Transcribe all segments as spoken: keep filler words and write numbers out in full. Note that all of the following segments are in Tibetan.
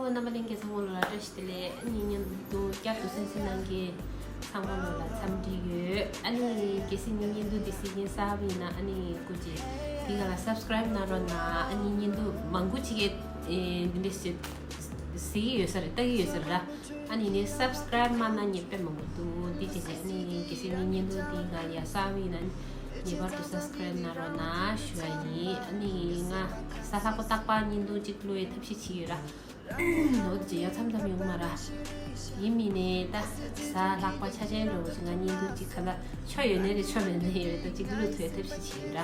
རྣམ་པ་ལྷན་རྒྱས་ཚང་མ་ལོ་ལ་བཀྲ་ཤིས་བདེ་ལེགས། ཨ་ནི་བརྙན་ཐུང་བསྐྱར་དུ་གསན་གཟིགས་གནང་མཁན་ཚང་མ་ལོ་ལ་འཚམས་འདྲི་ཡོད། ཨ་ནི་གལ་སྲིད་ངའི་བརྙན་ཐུང་འདི་གཟིགས་མཁན་གསར་པ་ཡིན་ན། ཨ་ནི་སྐུ་མཁྱེན་འདི་ག་ལ་སབ་སི་ཀ་རེབ་གནང་རོགས་གནང་། ཨ་ནི་བརྙན་ཐུང་མང་པོ་ཅིག་གིས་འདི་འདྲས་གཟིགས་ཀྱི་ཡོད་ས་རེད། ལྟ་གི་ཡོད་ས་རེད་ར། ཨ་ནི་ནི་སབ་སི་ཀ་རེབ་མ་གནང་མཁན་དཔེ་མང་པོ་འདུག། འདི་བྱས་ནས་ཨ་ནི་གལ་སྲིད་ངའི་བརྙན་ཐུང་འདི་ག་ལ་ཡ་གསར་པ་ཡིན་ན། ངེས་པར་དུ་སབ་སི་ཀ་རེབ་གནང་རོགས་གནང་ཞུ་བ་ཡིན། ཨ་ནི་ང་གཟའ་ལྷག་པ་རྟག་པར་བརྙན་ཐུང་གཅིག་བླུག་ཡའི་ཐབས་ཤེས་བྱེད་ཀྱི་ཡོད་ར། འོ་དེ་ཅི་ཡ་མཚམས་མཚམས་ཡོང་མ་ར། ཡིན་མིན་ནས་ད་གཟའ་ལྷག་པ་ཆ་ཆེན་འགྲོ་བ་ཞིག་ང་བརྙན་ཐུང་གཅིག་ག་ལ་ཆོ་ཡོད་ནའི་རེད། ཆོ་མེད་ནའི་རེད། ད་གཅིག་བླུག་ཐུབ་ཡའི་ཐབས་ཤེས་བྱེད་ཀྱི་ཡོད་ར། འདི་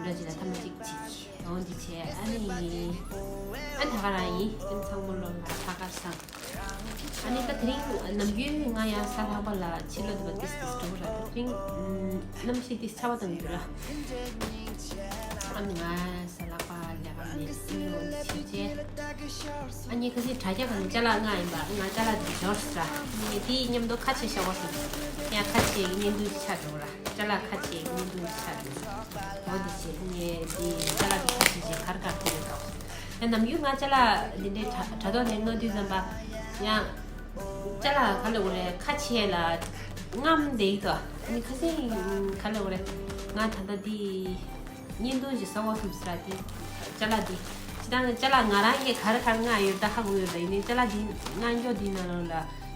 འདྲ་ཅིག་ལ་ཐ་མ་གཅིག་བྱེད་ཀྱི། འོ་འདི་བྱས། ཨ་ནི་ཨ་ད་ག་རང་ཡིན། ཨ་ཚང་མ་ལོ་ལ་ཁ་ཁ་སང་། ཨ་ནི་ད་དེ་རིང་ནམ་རྒྱུན་ང་ཡང་གཟའ་ལྷག་པ་ལ་ཕྱི་ལོགས་དུ་བ་ཏིས་ཏིས་འགྲོ་ར། ད་དེ་རིང་གནམ་གཤིས་ཏིས་ཚ་བ་དང་འདུག་ར། ཨ་ནི་ང་གཟའ་ལྷག་པ་ལས་ཀ་མེད་སྲིད་ལོ་ཆེ་ཆེ། ཨ་ནི་ཁ་སང་དྲ་རྒྱ་གང་ནས་ཅ་ལག་མངགས་ཡིན་པ། ང་ཅ་ལག་འདི་འབྱོར་སོང་ར། ངས་དེའི་མཉམ་དུ་ཁ་ཕྱེ་བཞག་པ་སོང་། ཡང་ཁ་ཕྱེ་བརྙན་ཐུང་ཅིག་ཆགས་འགྲོ་ར། ཅ་ལག་ཁ་ཕྱེ་བརྙན་ཐུང་ཅིག་ཆགས་འགྲོ། འོ་འདི་བྱས་ངས་འདི་ཅ་ལག་འདི་ཁ་ཕྱེ་བྱས་གར་གར་ཐུག་ཡོད་དོ། ཡང་ནམ་རྒྱུན་ང་ཅ་ལག་འདི་འདྲའི་དྲ་དྲ་ཐོག་ནས་མངགས་དུས་ཙམ་པ་ཡང་ཅ་ལག་ག་ལ་འོ་རེད། ཁ་ཕྱེ་ལ་རྔམ་བསྡད་ཡོད་དོ། ཨ་ནི་ཁ་སང་ག་ལ་འོ་རེད། ང་ད་ལྟ་འདི་བརྙན་ཐུང་ཞིག་བཟོ་དགོས་བསམ་ཟེར་ར། དེ་ཅ་ལག་འདི་ཅི་ད་ཅ་ལག་ང་རང་གིས་ག་རེ་ག་རེ་མངགས་ཡོད་ད་ཧ་གོ་ཡོད་ད། ཡིན་ནའི་ཅ་ལག་འདི་མངགས་མགྱོགས་འདི་ནང་ལོགས་ལ་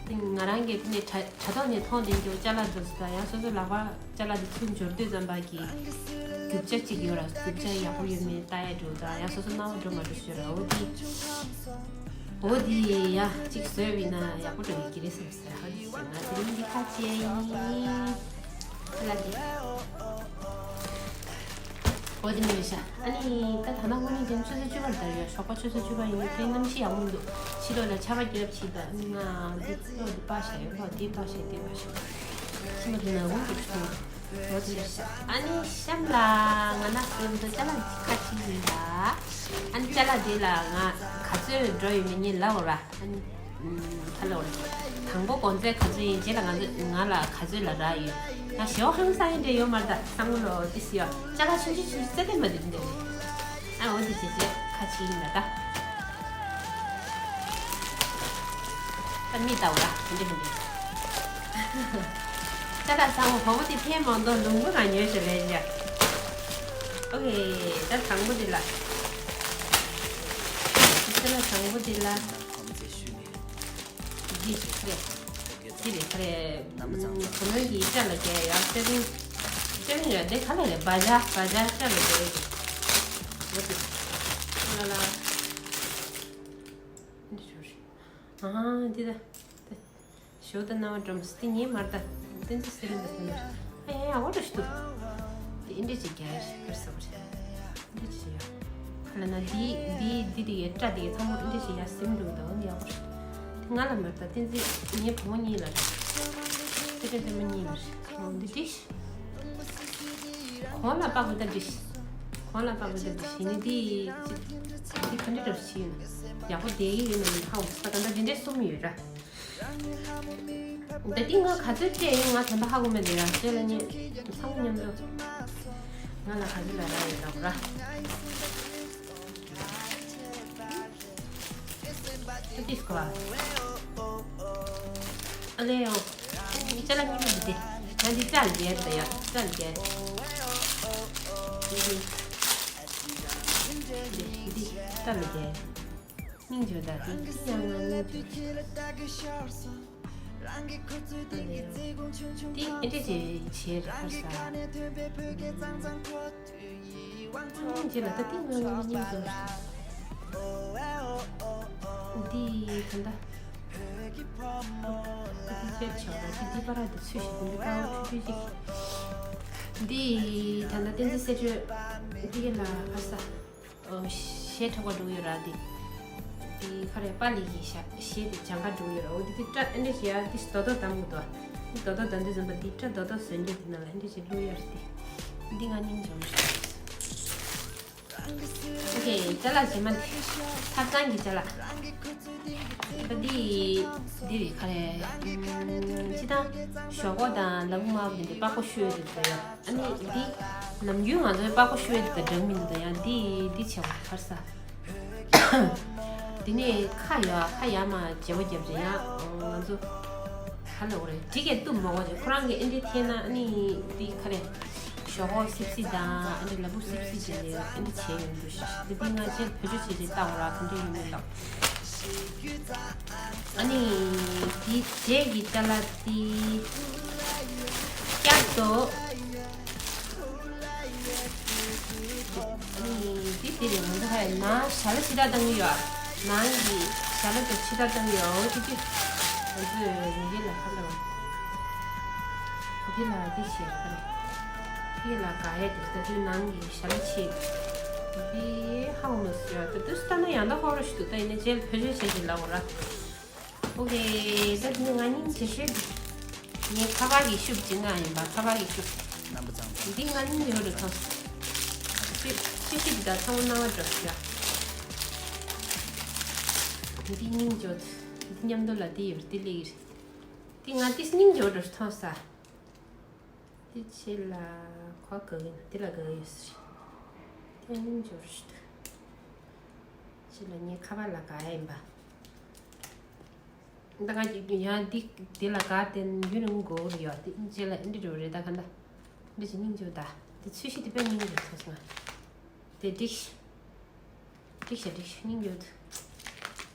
དེ་ང་རང་གིས་དེ་ནས་དྲ་དྲ་ཐོག་ནས་མཐོང་དེ་འགྱོ་ཅ་ལག་འདི་ཚོ་ད་ཡང་སོ་སོ་ལག་པ་ཅ་ལག་འདི་ཚུར་འབྱོར་དུས་ཙམ་པ་གི་རྒྱུ་ཆ་གཅིག་ཡོད་ར། རྒྱུ་ཆ་ཡག་པོ་ཡོད་མེད་ལྟ་ཡ་འགྲོ་ད་ཡང་སོ་སོ་སྣང་བ་འགྲོ་མ་འགྲོ་ཤོད་ར། འོ་དེ་འོ་དེ་ཡ་གཅིག་བཟོས་པ་ཡིན་ན་ཡག་པོ་འགྲོ་ཡི་གི་རེད་བསམ་ཟེར། ཧ་གི་ཟེར་ང་དེ་རིང་འདི་ཁ་ཕྱེ་ཡིན། ལ་འདི། འོ་དེ་མི་ཤ། ཨ་ནི་ད་ད་ནང་དངོས་གནས་ཀྱང་ཆུ་ཚོད་བཅུ་པར་བསྡད་ཡོད། ཞོགས་པ་ཆུ་ཚོད་བཅུ་པ་ཡིན་དུས་གནམ་གཤིས་ཡག་པོ་མི་འདུག། ཕྱི་ལོགས་ལ་ཆར་པ་རྒྱབ་ཕྱིན་པ། ང་འདི་ལོགས་འདི་པར་བཞག་ཡོད། ལོགས་འདི་པར་བཞག་འདི་པར་བཞག། ཕྱི་མ་འདི་ན་འོང་དུ་ཆུ། འོ་དེ་མི་ཤ། ཨ་ནི་གཤམ་ལ་ང་ན་སེམས་དང་ཅ་ལག་ཁ་ཅིག་ཡིན་ལ། ཨ་ནི་ཅ་ལག་འདི་ལ་ང་ག་ཚོད་འགྲོ་ཡོད་མེད་ངས་ལབ་འོ་ར། ཨ་ནི། ཨུམ། ཧ་ལོ། དང་པོ་གོང་ཚད་ག་ཚོད་ཡིན། རྗེས་ལ་ང་ཚོ་ང་ལ་ག་ཚོད་ལ་རག་ཡོད། ང་ཞེ་བ་ཧང་སང་ཡིན་འདྲ་ཡོད་མ་རེད་ད། སང་ལོ་ཏིས་ཡོད། ཅ་ལག་ཆུང་ཆུང་ཆུང་ཆུང་རྩེ་ལྡན་མ་འདི་འདྲ་རེད། ཨ་འོ་འདི་བྱས་བྱས་ཁ་ཕྱེ་ཡིན་ལ་ད། ད་མི་ལྟ་བ་ར་འདི་འདྲ་མི་འདྲ། ཅ་ལག་སང་བོ་བོ་དེ་ཕན་མང་དོ་ལུང་པ་གང་ཉོས་ཤེས་ལས་བྱ། ཨོ་ཁེ། ད་དང་པོ་འདི་ལ། ཅ་ལག་དང་པོ་འདི་ལ། འདི་ཁ་རེ། འདི་རེད་ཁ་རེ། བུ་ལོན་གྱི་སྐྲ་ལ་རྒྱག་ཡ་སེ་རིང་། སེ་རིང་རེད་འདི་ག་ལ་རེད། བ་ཇ་བ་ཇ་སྐྲ་ལ་རྒྱག་ཡ་རེད། འོ་དེ། ལ་ལ། འདི་ཞོ་རེད། ཨ་འདི་ད། ཞོ་ད་ནང་བ་འགྲོ་མ་སི་འདི་ཉེ་མར་ད། བསྟན་འཛིན་སེ་རིང་ད་སེ་རིང་། ཨ་ཡ་ཡ་འོ་འདྲ་ཞིག་འདུག། དེ་ཨིན་འདྲ་ཅིག་རྒྱག་ཡ་རེད་ཁར་ས་བ་རེད། འདི་ཅི་ཡ། ཁ་ལ་ན་འདི་འདི་འདི་དེ་གའི་སྐྲ་དེ་གའི་ཚང་མ་འདི་ཅི་ཡ་སེམས་འགྲོ་གི་འདུག་འདི་ཡག་པོ་རེད། དེ་ང་ལ་མ་རེད་ད་བསྟན་འཛིན་ངའི་བུ་མོ་གཉིས་ལ་རེད། དེ་གའི་བུ་མོ་གཉིས་ལ་རེད། འོ་འདི་འདི། གོང་ལ་དཔག་པའི་ད་འདི། གོང་ལ་དཔག་པའི་ད་འདི་ཡིན་ནི་འདི། འདི་ག་འདྲ་འདྲ་ཞིག་ཡིན་ན་ཡག་པོ་བསྡད་ཀྱི་ཡོད་ན་མིན་ཧ་གོ་ས་ག་འདྲ་འདི་འདྲའི་གསུམ་ཡོད་ར། ད་འདི་ང་ག་ཚོད་སྤྲད་ཡིན་ང་ད་ལྟ་ཧ་གོ་མེད་འདི་ཡང་རྗེས་ལ་ཉེ་ཚང་མ་མཉམ་དུ་ང་ལ་ག་ཚོད་ལ་རག་ཡོད་ལབ་ར། ད་ཏིས་ཀོ་ཨ་ལེ་ཡོ། ཅ་ལག་མཉམ་དུ་འདི་ང་འདི་ཅ་ལག་རྒྱལ་ད་ཡ་ཅ་ལག་རྒྱལ། འདི་འདི་ཅ་ལག་རྒྱལ། སྙིང་རྗེ་ད་དེ་ཡང་ང་སྙིང་རྗེ། དེ་ཨེ་འདྲ་ཅིག་བྱས་རེད་ཁ་ས། སྙིང་རྗེ་ལ་ད་དེ་ང་ང་སྙིང་རྗེ་རེད། འདི་ད་ལྟ་འདི་བྱས་ཆོག་ར་འདི་འདི་པ་ར་འདི་ཚུལ་ཞིག་འདི་པ་ར་ཆུ་ཆུ་ཅིག་འདི་ད་ལྟ་བསྟན་འཛིན་གསེར་ཆོས་འདི་ལ་ཁ་ས། ཨོ། གཞས་འཁྲབ་པ་འགྲོ་གི་ཡོད་ར་འདི། འདི་ཁ་རེ་པཱ་ལི་གི་གཞས་གཞས་དེ་སྦྱང་ག་འགྲོ་གི་ཡོད་ར། འོ་འདི་འདི་སྐྲ་ཨེ་འདྲ་བྱེད་ཡ་འདི་རྡོ་རྡོ་བསྡམ་གི་འདུག། འདི་རྡོ་རྡོ་བསྡམ་དུས་ཙམ་པ་འདི་སྐྲ་རྡོ་རྡོ་བཟོས་འདྲ་འདི་ནང་ལ་ཨེ་འདྲ་བྱེད་བླུག་ཡ་ར་འདི། འདི་ང་སྙིང་རྗེ་མོ་ཞིག་རེད། ཨོ་ཁེ། ཅ་ལག་རྗེས་མ་འདི་ཐབ་ཚང་གི་ཅ་ལག། ད་འདི་འདི་རེད་ཁ་རེ། ཅི་ད་ཞོག་ཁོག་དང་ལ་ཕུག་དམར་པོ་འདི་འདི་པགས་པ་བཤུ་ཡ་འདི་འདྲ་ཡ། ཨ་ནི་འདི་ནམ་རྒྱུན་ང་ཚོའི་པགས་པ་བཤུ་ཡ་འདི་དང་འདྲ་མི་འདུག་ད་ཡང་འདི་འདི་བྱེད་པ་ཁར་ས། དེ་ནས་ཁ་ཡ་ཁ་ཡ་མ་བརྗེ་བོ་བརྒྱབ་རེད་ཡ། ང་ཚོ་ག་ལ་འོ་རེད། འགྲིག་གས་བཏུབ་མ་འོ་རེད། ཁོ་རང་གིས་ཨེ་འདྲས་འཐེན་ན་ཨ་ནི་འདི་ག་རེ། ཞོག་ཁོག་སིབ་སིབ་དང་ཨེ་འདྲས་ལ་བུ་སིབ་སིབ་བྱས་ནས་ཨེ་འདྲས་བྱས་ཡོང་འདུག་ཤག་འདི་འདི་ང་ཚོས་བེད་སྤྱོད་བྱས་བྱས་བལྟ་འོ་ར། ག་འདྲས་ཡོང་མིན་ལགས། ཨ་ནི་འདི་རྗེས་ཀྱི་ཅ་ལག་འདི་བསྐྱར་དུ། ཨ་ནི་འདི་དེ་རེད། ང་ཚོ་ཧའི་ནང་ཞལ་ལག་ཕྱི་དྲགས་བཏང་གི་ཡོད། ནང་གི་ཞལ་ལག་དེ་ཕྱི་དྲགས་བཏང་གི་ཡོད། འོ་དེ་དུས་ང་ཚོས་ཡི་གེ་ལ་ཁ་ལ་འདི་ལ་འདི་བྱས་ཁ་ལ་འདི་ལ་ག་ཡ་དེ་ད་དུས་ནང་གི་ཞལ་ལག་ཕྱི་འདི་ཧ་གོ་མ་སོང་ཡ། ད་དུས་ལྟ་ན་ཡང་ད་ཧོ་རོ་ཞིག་འདུག་ད་ཡིན་ན་རྗེས་ལ་བེད་སྤྱོད་བྱས་ཤིག་ལབ་འོ་ར། ཨོ་ཁེ། ད་དེ་ནས་ང་སྙིང་རྗེ་ཤོས་འདི། ངའི་ཁ་པར་གྱི་ཤུབས་ཅིག་ང་ཡིན་པ། ཁ་པར་གྱི་ཤུབས། རྣམ་པ་ཚང་མ། འདི་ང་སྙིང་རྗེ་པོ་རུ་ཐོངས། ཤི་ཤི་འདི་དག་ཚང་མ་སྣང་བ་འགྲོ་ཤི་ཡ། འདི་སྙིང་རྗེ་པོ། འདི་མཉམ་དུ་ལ་འདི་ཡོད་འདི་ལེགས་རེད། འདི་ང་འདི་སྙིང་རྗེ་པོ་རུ་ཐོངས་ས། དེ་ཕྱི་ལ་ཁོ་ག་གི་ན་དེ་ལ་ག་གི་ཡོད་ཟེར། དེ་སྙིང་འཇོར་ཞིག་འདུག་ཕྱི་ལ་ངའི་ཁ་པར་ལ་ག་ཡ་ཡིན་པ། ད་ང་ཡང་འདི་དེ་ལ་ག་དེ་ཡུན་རིང་དགོས་རེད་ཡོད། དེ་ཕྱི་ལ་འདི་འགྲོ་རེད། ད་ག་འདྲ་འདི་ཅི་སྙིང་འཇོར་ད། དེ་ཚུལ་ཤི་དེ་དཔེ་སྙིང་འཇོར་ཐོག་སོང་། དེ་འགྲིག་ཤི། འགྲིག་ཤག་འགྲིག་ཤག་སྙིང་རྗེ་པོ་འདུག་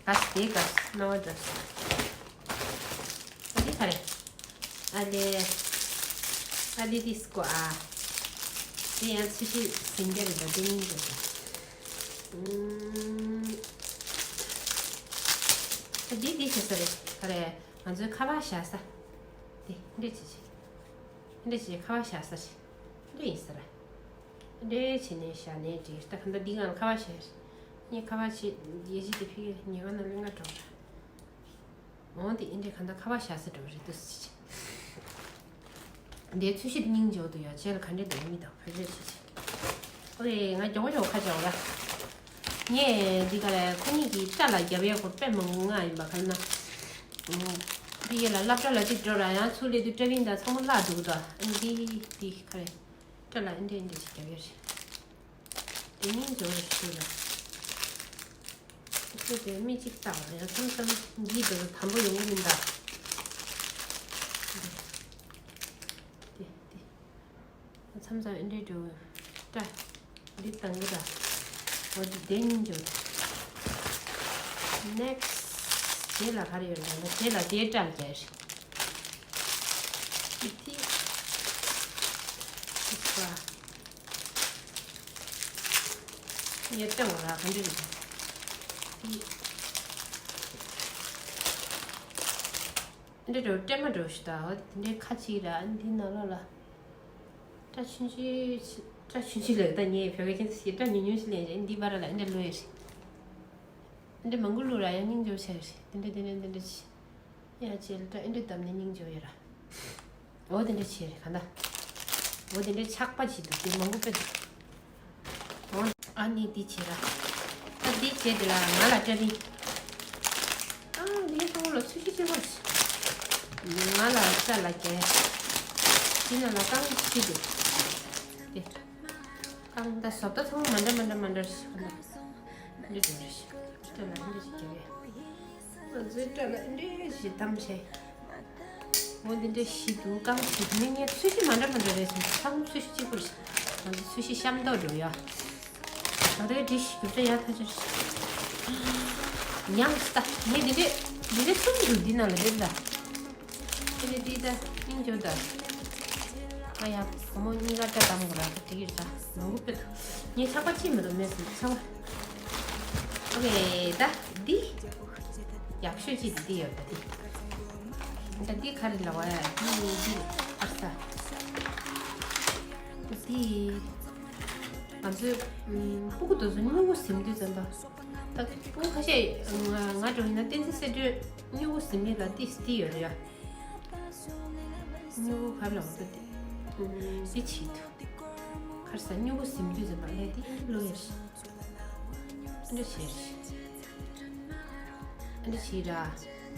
ག་ཤི་དེ་ག་ཤི་སྣང་བ་འདྲ་ཤག་ཨ་ལེ་ག་རེ། ཨ་ལེ། ཨ་ལེ་དེ་སྐོ་ཨ། དེ་ཡང་ཚུལ་ཤིག་ཟིན་རྒྱ་རེད་ད། དེ་སྙིང་རྗེ་པོ་འདུག་ཨ་དེ་དེ་བྱེད་ས་རེད་ག་རེ། ང་ཚོའི་ཁ་པར་བཞག་ས། དེ་འདྲ་བྱེད་བྱེད། འདྲ་བྱེད་ཁ་པར་བཞག་ས་རེད། འདྲ་ཡིན་ས་ར། འདྲ་བྱེད་ནས་བཞག་ནས་འདྲ། ད་ག་འདྲ་འདི་ང་ལ་ཁ་པར་བཞག་རེད། ངས་ཁ་པར་བྱེད་རྒྱལ་སྤྱི་དེ་ཕི་ཉེ་བ་ན་ལེན་ག་འགྲོ་ར། འོང་དེ་ཨིན་འདྲ་ག་འདྲ་ཁ་པར་བཞག་ས་འགྲོ་རེད་འདུག་ཟེར། འདའི་ཚུལ་ཤིག་སྙིང་རྗེ་པོ་འདུག་ཡ། ཁྱེད་ལ་ག་འདྲ་འདུག་མི་དང་ཕ་གིར་བྱེད་ཅིག་ཨོ་རེད། ང་མགྱོགས་མགྱོགས་ཁ་བྱའོ་ར། ངས་འདི་ག་ལ་ཁོ་གཉིས་ཀྱི་སྐྲ་ལ་རྒྱབ་ཡས་ཁོ་དཔེ་མང་པོ་མངགས་ཡིན་པ་ག་ལ་ན། འདི་ཡས་ལ་སློབ་གྲྭ་ལ་ཅིག་འགྲོ་ར། ཡང་ཚུར་སླེབས་དུས་སྐྲ་བིན་དང་ཚང་མ་བརླག་འདུག་ད། འདི་འདི་ག་རེ། སྐྲ་ལ་འདི་འདི་འདི་ཞིག་རྒྱབ་ཡས་རེད། དེ་སྙིང་རྗེ་པོ་རེད་ཞུ་ལ། ཁྱོད་དེ་མི་གཅིག་བལྟ་བ་ཡང་མཚམས་མཚམས་འདི་འདྲ་བོ་དམ་པོ་ཡོང་གི་མིན་ད། དེ་དེ་མཚམས་མཚམས་ཨེ་འདྲས་འགྲོ་སྐྲ་འདི་བཏང་གི་ད། འོ་དེ་དེ་སྙིང་རྗེ་པོ། ནེག་སི་དེ་ལ་ག་རེ་ཡོད་ལ་ན། དེ་ལ་དེ་སྐྲ་རྒྱག་རེད། དེ་དེ་དེ་ཡ་སྐྲ་བ་ར་ག་འདྲ་རེད། འདི་འདྲ་འདྲ་སྤྲད་མ་འགྲོ་ཞིག་ད། འདི་འདྲའི་ཁ་ཅིག་ར་འདི་ནང་ལོགས་ལ། སྐྲ་ཆུང་ཆུང་སྐྲ་ཆུང་ཆུང་ལས་ད་ངས་བོད་སྐད་ཅན་ཞིག་སྐྲ་ཉུང་ཉུང་ཞིག་ལེན་རེད། འདི་བར་ལ་འདི་འདྲ་བླུགས་ཡོད་རེད། འདི་མང་པོ་བླུགས་ར་ཡང་སྙིང་རྗེ་པོ་ཆགས་ཡོད་རེད། འདི་འདྲ་འདི་འདྲ་འདི་འདྲ་ཅིག་ཡ་ཅེ་ལ་ད་ཨེ་འདྲ་བཏབ་ནས་སྙིང་རྗེ་པོ་ཡོད་ར། འོ་དེ་འདྲ་བྱས་རེད་ག་ད། འོ་དེ་འདྲ་ཆགས་པ་ཅིག་འདུག་དེ་མང་པོ་དཔེ་འདུག་འོ་ཨ་ནི་འདི་བྱས་ར། ད་འདི་བྱས་དེ་ལ་ང་ལ་སྐྲ་རིང་། ཨ་ནི་ཁོང་ལ་ཚུལ་ཤིག་ཅེ་བ་ཞིག་ང་ལ་སྐྲ་ལ་རྒྱས། འདི་ནང་ལ་རྐང་བཞི་འདུག་དེ། རྐང་ད་བཟོ་ལྟ་ཚང་མ་མ་འདྲ་མ་འདྲ་མ་འདྲ་ཞིག་ག་ད། འདི་འདྲ་རེད་ཤག་སྐྲ་ལ་འདི་འདྲ་ཞིག་རྒྱབ་ཡས། ང་ཚོའི་སྐྲ་ལ་འདི་འདྲ་ཞིག་བསྡམས་བྱས། འོ་འདི་འདྲ་ཞིག་འདུག་རྐང་ཞིག་ནི་ངས་ཚོས་གཞི་མ་འདྲ་མ་འདྲ་རེད་ཟེར། ཚང་མ་ཚོས་གཞི་གཅིག་པུ་རེད་ཤག་ང་ཚོ་ཚོས་གཞི་ཤ་མདོག་འགྲོ་ཡ། ད་ལྟའི་འདི་ཞིག་རྒྱུ་འབྲས་ཡག་ཐག་ཆོད་རེད། ཉམས་སུ་ལྟ། ངས་འདི་འདྲ་འདི་འདྲ་གསུམ་འདུག་འདི་ནང་ལ་རེད་ལ། དེ་ནས་དེ་ད་སྙིང་རྗེ་པོ་ད། ཨ་ཡ། བུ་མོ་གཉིས་ཀ་སྐྲ་བསྡམ་དགོས་ར། ད་དེ་གིར་ད་མང་པོ་དཔེ་འདུག་ངས་ཆག་པ་ཅིག་མི་འདུག་མེད་སོང་ཆག་པ། ཨོ་ཁེ་ད་འདི། ཡག་ཤོས་ཅིག་འདི་ཡོད་ད་འདི། ད་འདི་ག་རེ་ལབ་ཡ། འདི་འདི་ཨར་ས། འདི། ང་ཚོའི་ཨམ། སྤུ་གུ་དེ་ཚོ་སྨྱུ་གུ་ཟིན་དུས་ཙམ་པ། ད་སྤུ་གུ་ཁ་ཤས་ང་ང་འདྲ་བོ་ཡིན་ན་བསྟན་འཛིན་གསེར་སྒྲོན་སྨྱུ་གུ་ཟིན་མི་ལ་ཏིས་ཏི་ཡོད་རེད་ཡ། སྨྱུ་གུ་ག་ལ་འོ་ད་དེ། ཨམ། འདི་བྱེད་དུ། ཁར་ས་སྨྱུ་གུ་ཟིན་དུས་ཙམ་པ་ལས་དེ་བླུག་ཡ་རེད། འདི་བྱེད་རེད། ཨ་འདྲ་བྱེད་ར།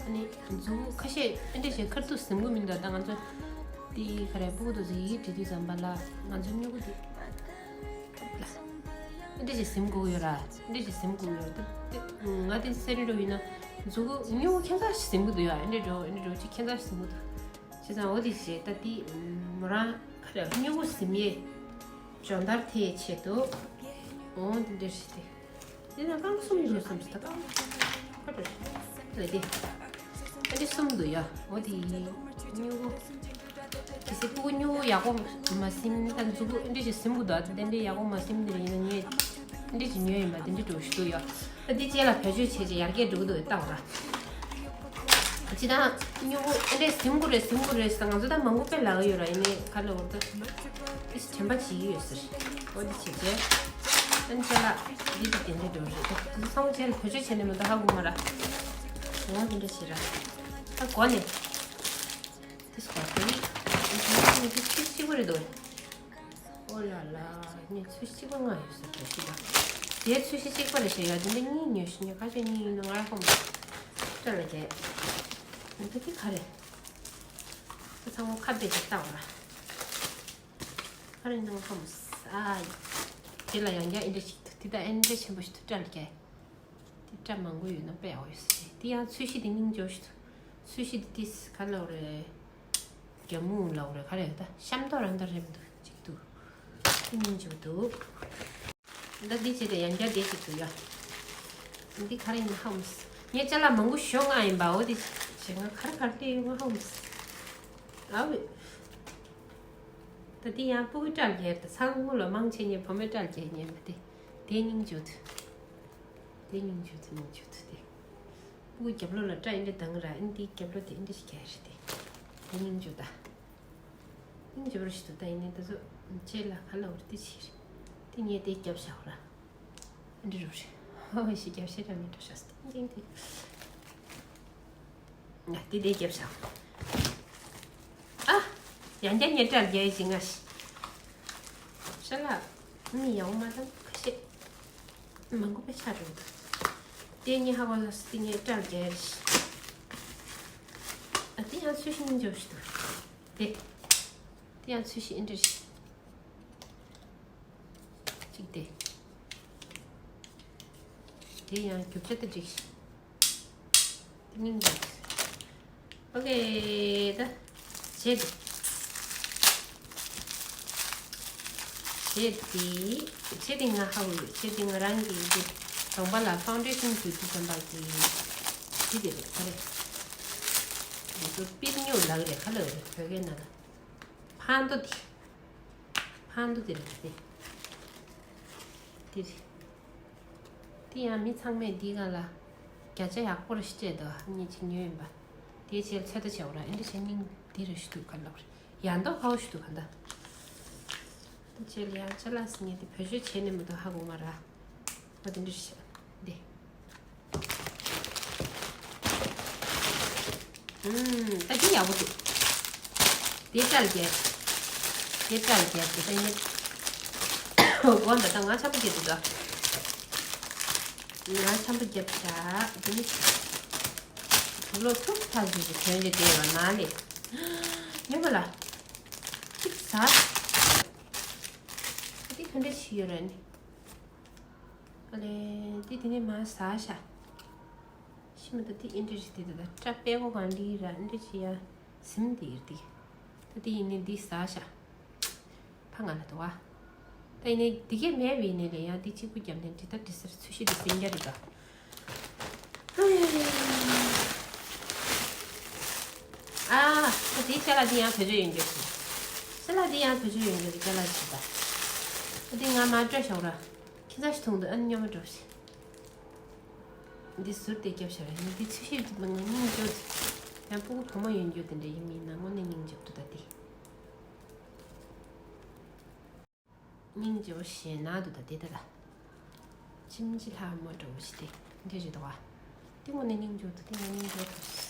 ཨ་ནི་མཛུ་གུ་ཁ་ཤས་ཨ་འདྲ་བྱེད་ཁ་ཐུག་ཟིན་གི་མི་འདུག་ད་ང་ཚོ་དེ་ག་རེ་སྤུ་གུ་དེ་ཚོ་ཡི་གེ་འབྲི་དུས་ཙམ་པ་ལ་ང་ཚོ་སྨྱུ་གུ་དེ་ལ་ ཨ་འདྲ་ཞིག་ཟིན་དགོས་ཡོད་ར། ཨ་འདྲ་ཞིག་ཟིན་དགོས་ཡོད་ར། ད་ང་དེ་སེ་རི་འགྲོ་ཡིན་ན་མཛུ་གུ་སྨྱུ་གུ་ཁྱད་མཚར་ཞིག་ཟིན་གི་འདུག་ཡ། ཨ་འདྲ་འགྲོ་ཨ་འདྲ་འགྲོ་ཅིག་ཁྱད་མཚར་ཞིག་ཟིན་གི་འདུག་བྱས་ཙང་འོ་དེ་བྱས་ད་དེ་མོ་རང་ཁ་ར་སྨྱུ་གུ་ཟིན་ཡས་སྦྱོང་བརྡར་དེ་ཆེད་དུ་འོ་དེ་འདྲ་ཞིག་དེ། དེ་ན་རྐང་གསུམ་འགྲོ་བསམ་ཞིག་ད་རྐང་ཁ་འགྲོ་ཞིག་ལ་དེ། ཨ་འདྲ་གསུམ་འདུག་ཡ། འོ་དེ་སྨྱུ་གུ། གལ་སྲིད་སྤུ་གུ་སྨྱུ་གུ་ཡག་པོ་མ་ཟིན་ད་མཛུ་གུ་ཨ་འདྲ་ཞིག་ཟིན་གི་འདུག་ཨ་དེ་འདྲ་ཡག་པོ་མ་ཟིན་དེ་ཡིན་ན་ངས་ཨ་འདྲ་ཞིག་ཉོས་ཡིན་པ་དེ་འདྲ་འགྲོ་ཞིག་འདུག་ཡ། ད་དེ་རྗེས་ལ་བེད་སྤྱོད་བྱས་རྗེས་ཡར་རྒྱས་འགྲོ་གི་འདུག་ལྟ་བ་ར། ཅི་ད་སྨྱུ་གུ་ཨ་འདྲ་ཟིན་དགོས་རེད་ཟིན་དགོས་རེད་ཟེར་ང་ཚོ་ད་མང་པོ་དཔེ་ལབ་ཡོད་ར། ཡིན་ནའི་ག་ལ་འོར་ད་དེ་དྲན་པ་བྱེད་ཀྱི་ཡོད་ཟེར། འོ་དེ་བྱས་རྗེས་ཨ་ནི་ཅ་ལག་འདི་དེ་དེ་འདྲ་འགྲོ་རེད། དེ་ཚང་མ་བྱས་ལ་བེད་སྤྱོད་བྱས་ནས་མ་གཏོགས་ཧ་གོ་མ་ར། འོ་དེ་འདྲ་བྱས་ར། ད་གོ་ནས། དེ་སྐོར་དེ་ནི་དེ་ཚོ་གཅིག་གཅིག་པ་རེད་འདུག་ཨོ་ལ་ལ། ངས་ཚོས་གཅིག་པ་ལྔ་ཡོད་ཟེར་གྱི་ཞིག་ལ། དེའི་ཚོས་གཞི་གཅིག་པ་རེད་ཞེས་ཡ་དེ་འདྲ་གཉིས་ཉོས་ཤིག་ངས་ཁ་ཤས་གཉིས་ཡིན་ན་ང་ཧོམ་སྤྲད་ལ་བྱས། འདི་དེ་ག་རེད། ད་ཚང་མ་ཁ་བེད་ཀྱི་ལྟ་བ་ལ། ག་རེ་ནང་ཧོམ་ཨ། དེ་ལ་ཡང་ཡང་ཨེ་འདྲ་ཞིག་ཏུ་དེ་ད་ཨེ་འདྲ་ཆེན་པོ་ཞིག་ཏུ་སྤྲད་ལ་བྱས། དེ་སྐྲ་མང་པོ་ཡོད་ན་དཔེ་ཡག་པོ་ཡོད་ས་རེད། དེ་ཡང་ཚོས་གཞི་དེ་སྙིང་རྗེ་པོ་ཞིག་འདུག་ཚོས་གཞི་དེ་ཏིས་ག་ལབ་རེད། རྒྱ་མུ་ལབ་རེད་ག་རེ་ད་ཤམ་ཐོག་རང་ད་རེད་མི་འདུག་ཅིག་འདུག་དེ་སྙིང་རྗེ་པོ་འདུག་ད་འདི་བྱས་ཏེ་ཡང་བསྐྱར་འདི་ཅིག་འདུག་ཡ། འདི་ག་རེ་ཡིན་ཧ་མི་སི། ངས་ཅ་ལག་མང་པོ་ཞོ་ལྔ་ཡིན་པ་འོ་དེ་བྱས་ང་ག་རེ་ག་རེ་སླེབས་ཡོད་ང་ཧ་མི་སི། ཨ་ཝེ། ད་འདི་ཡང་སྤུ་གུ་སྐྲ་ལ་རྒྱས་ད་ཚང་མོ་ལ་མང་ཆེ་ངས་བུ་མོའི་སྐྲ་ལ་རྒྱས་ཉན་པ་དེ། དེ་སྙིང་རྗེ་པོ་འདུག་དེ་སྙིང་རྗེ་པོ་འདུག་སྙིང་རྗེ་པོ་འདུག་དེ། སྤུ་གུ་རྒྱབ་ལོགས་ལ་སྐྲ་ཨེ་འདྲ་ལྡང་ར་ཨེ་འདི་རྒྱབ་ལོགས་དེ་ཨེ་འདྲ་ཞིག་རྒྱག་རེད་དེ། དེ་སྙིང་རྗེ་པོ་ད། སྙིང་རྗེ་པོ་ཞིག་འདུག་ད་ཡིན་ནའི་ད་ཚོ་ལྕེ་ལ་ག་ལ་འུར་དེ་ཆེ་རེད། དེ་ངས་དེ་རྒྱབ་བཞག་ར། ཨེ་འདྲ་རུ་རེད། ཧོ་ཧོ་ཞིག་རྒྱབ་ཤེས་ར་མི་འགྲོ་ཤག་སྟེང་སྟེང་དེ། ང་དེ་དེ་རྒྱབ་བཞག་ཨ། ཡང་བསྐྱར་ངས་སྐྲ་རྒྱག་ཡིན་ཞིག་ང་ཞིག་ཤ་ལགས། མི་ཡག་པོ་མ་དང་ཁ་ཤས། མང་པོ་དཔེ་ཆ་འགྲོ་འདུག་དེ་ངས་ཧ་གོ་ལ་སི་ངས་སྐྲ་རྒྱག་རེད་ཤག་ཨ་དེ་ཡང་ཚོས་གཞི་སྙིང་རྗེ་པོ་ཞིག་འདུག་དེ། དེ་ཡང་ཚོས་གཞི་ཨེ་འདྲ་ཞིག་གཅིག་དེ། དེ་ཡང་རྒྱུ་ཆ་དེ་འགྲིག་ཤག་དེ་སྙིང་རྗེ་པོ་ཞིག་ཨོ་ཀེ་ད། བྱེད་དེ། བྱེད་དེ། བྱེད་དེ་ང་ཧ་གོ་ཡོད། བྱེད་དེ་ང་རང་གི་འདི་གྲོང་པ་ལ་ཕའུན་ཌེ་ཤན་བརྒྱུད་དུ་བསམ་པ་གི་དེ་དེ་རེད་ག་རེ། འདི་ཚོ་པིར་སྨྱུག་ལག་རེད་ག་ལ་རེད་བོད་སྐད་ནང་ལ། ཕང་དོ་དེ། ཕང་དོ་དེ་རེད་དེ། དེ་རེད། དེ་ཡང་མི་ཚང་མས་འདིའི་སྒང་ལ་བརྒྱ་ཆ་ཡག་པོ་རེ་ཞིག་སྤྲད་འདུག་ཨ་ནི་ཅིག་ཉོས་ཡིན་པ། དེའི་ཕྱིར་ཚོད་ལྟ་བྱེད་འོ་ར་ཨེ་འདྲ་བྱས་སྙིང་འདི་རེ་ཞིག་འདུག་ག་ལབ་རེད། ཡང་མདོག་ཁ་བོ་ཞིག་འདུག་ག་འདྲ། དེ་རྗེས་ལ་ཡང་ཅ་ལག་ཟེར་མཁན་དེ་བེད་སྤྱོད་བྱས་ནས་མི་འདུག་ཧ་གོ་མ་ར། ཨ་དེ་འདྲ་ཞིག་འདི། ཨུམ། ད་འདི་ཡག་པོ་འདུག་དེ་སྐྲ་ལ་རྒྱག་དེ་སྐྲ་ལ་རྒྱག་དེ་ད་ཡིན། དགོངས་དག་ད་ང་ཆམ་པ་བརྒྱབ་འདུག་ད། ང་ཆམ་པ་བརྒྱབ་བཞག་དེ་ནི། དུག་ལོག་ཐུག་ཐག་ཆོད་ཀྱི་དོན་དེ་བསྡད་ཡོད་ན་ལེ། སྨྱོན་པ་ལ། ཅིག་ཟ། ད་འདི་ག་འདྲ་ཞིག་ཡོད་ར་ནི། ཨ་ལེ། འདི་དེ་ནས་མར་ཟ་ཤག་ཤི་མ་ད་འདི་ཨིན་དྲི་ཞིག་དེ་ད་སྐྲ་པད་ཀོ་གང་འདི་ར་ཨིན་དྲི་ཞིག་ཡ་ཟིམ་དེ་ཡིར་དེ། ད་འདི་ཡིན་ནི་འདི་ཟ་ཤག་ཕ་ང་ལ་དུ་བ། ད་ཡིན་ནི་འདི་གས་མེད་བས་ནི་ལེ་ཡང་འདི་གཅིག་པུ་རྒྱབ་ནས་འདི་ད་འདི་སར་ཚུལ་ཤི་འདི་སེང་རྒྱ་རི་ད། ཨ། ད་འདི་ཅ་ལག་འདི་ཡང་བེད་སྤྱོད་ཡོད་འགྱོད་ཅི། ཅ་ལག་འདི་ཡང་བེད་སྤྱོད་ཡོད་འགྱོད་ཅ་ལག་ཅི་ད། ད་འདི་ང་མ་སྤྲོད་ཤོག་ར། ཁྱི་ཚ་ཞིག་འཐུང་འདུག་ཨ་ནི་སྨྱོན་མ་སྤྲོད་ཤིག་འདི་ཟུར་དེ་རྒྱབ་བཞག་རེད། འདི་ཚུལ་ཤིག་འདི་མ་ང་སྙིང་རྗེ་པོ། ཡང་སྤུ་གུ་བུ་མོ་ཡོད་འགྱོད་དེ་འདྲ་ཡིན་མིན་ན་དངོས་གནས་སྙིང་རྗེ་པོ་འདུག་ད་འདི། སྙིང་རྗེ་པོ་ཞེ་ན་འདུག་ད་འདི་ད་ད། ཅིམ་ཅི་ལྷག་མ་འགྲོ་བ་ཞིག་དེ་འདི་རེད་དོ། འདི་དངོས་གནས་སྙིང་རྗེ་པོ་འདུག་འདི་ང་སྙིང་རྗེ་པོ་འདུག་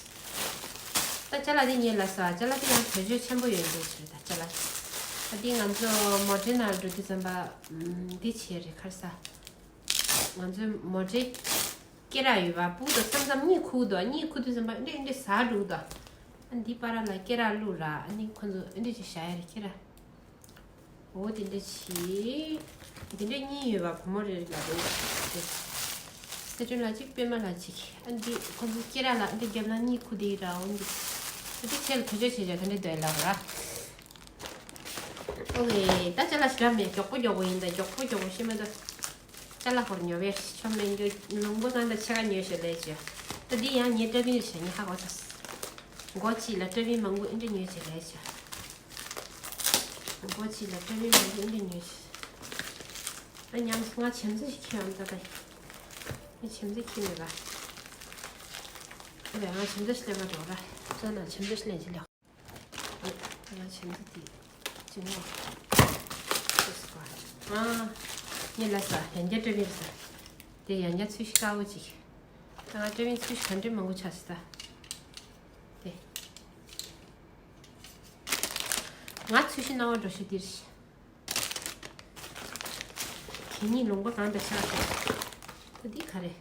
ད་ཅ་ལག་འདི་ཉེ་ལ་ས་ཅ་ལག་འདི་ཡང་བེད་སྤྱོད་ཆེན་པོ་ཡོད་འདུག་ཕྱིར་ད་ཅ་ལག་ད་འདི་ང་ཚོ་མོ་ཊའི་ནང་འགྲོ་དུས་ཙམ་པ་འདི་བྱས་རེད་ཁར་ས། ང་ཚོའི་མོ་ཊའི་སྐེ་རགས་ཡོད་པ་སྤུ་གུ་དང་མཚམས་མཚམས་གཉིད་ཁུག་འདུག་གཉིད་ཁུག་དུས་ཙམ་པ་འདི་འདི་ཟ་འགྲོ་འདུག་ཨ་འདི་པར་ལ་སྐེ་རགས་བླུགས་ར་ཨ་ནི་ཁོ་ཚོ་འདི་ཅིག་བཞག་ཡ་རེད་སྐེ་རགས། འོ་དེ་འདྲ་བྱེད། དེ་འདྲ་གཉིས་ཡོད་པ་བུ་མོ་རེ་ལ་རེད། སི་ཁྲོན་ལ་གཅིག་པད་མ་ལ་གཅིག་ཨ་འདི་ཁོ་ཚོ་སྐེ་རགས་ལ་འདི་རྒྱབ་ལ་གཉིས་ཁུ་དེ་ར་འོ་འདི། ཨ་འདི་ཁྱེད་ལ་བེད་སྤྱོད་བྱེད་བྱ་ག་འདྲ་འདོད་ལབ་ར། ཨོ་ལེ་ད་ཅ་ལག་ཞིག་ར་མེད། མགྱོགས་པོ་མགྱོགས་པོ་ཡིན་ད། མགྱོགས་པོ་མགྱོགས་པོ་ཤེས་མ་ད། ཅ་ལག་ཁོར་ཉོ་བའི་ཆོ་མེད་འགྱོ། ལུང་པ་གང་ད་ཆ་ག་ཉོས་ཤོག་ལས་བྱ། ད་འདི་ཡང་ངའི་ཏྲ་བིན་རེད་བྱ། ངས་ཧ་གོ་ཚར། མགོ་གཅིག་ལ་ཏྲ་བིན་མང་པོ་ཨེ་འདྲ་ཉོས་བྱ་ལས་བྱ། མགོ་གཅིག་ལ་ཏྲ་བིན་མང་པོ་ཨེ་འདྲ་ཉོས་བྱ། ཨ་ཉམས་སུ་ང་བྱམས་བརྩེ་ཞིག་ཁྱེར་ཡོང་ད་ད། ངས་བྱམས་བརྩེ་ཁྱེར་མེད་པ། ཨ་ལས་ང་བྱམས་བརྩེ་ཞིག་ལེན་ག་འགྲོ་ར། ཙོ་ན་བྱམས་བརྩེ་ཞིག་ལེན་གྱི་ལེགས། ང་བྱམས་བརྩེ་དེ་ཅི་ནོ། ཨ། ངས་ལ་ས་ཡང་བསྐྱར་སྤྲད་པའི་ས། དེ་ཡང་བསྐྱར་ཚུལ་ཤིག་དཀར་པོ་ཅིག་ང་སྤྲད་པའི་ཚུལ་ཤིག་ག་འདྲ་མང་པོ་ཆགས་སི་ད། དེ། ང་ཚུལ་ཤིག་སྣང་བ་འགྲོ་ཤི་དེར་ཤི། གད་སྙིགས་ལུང་པ་གང་དུ་ཆགས་སོང་། ད་འདི་ག་རེ།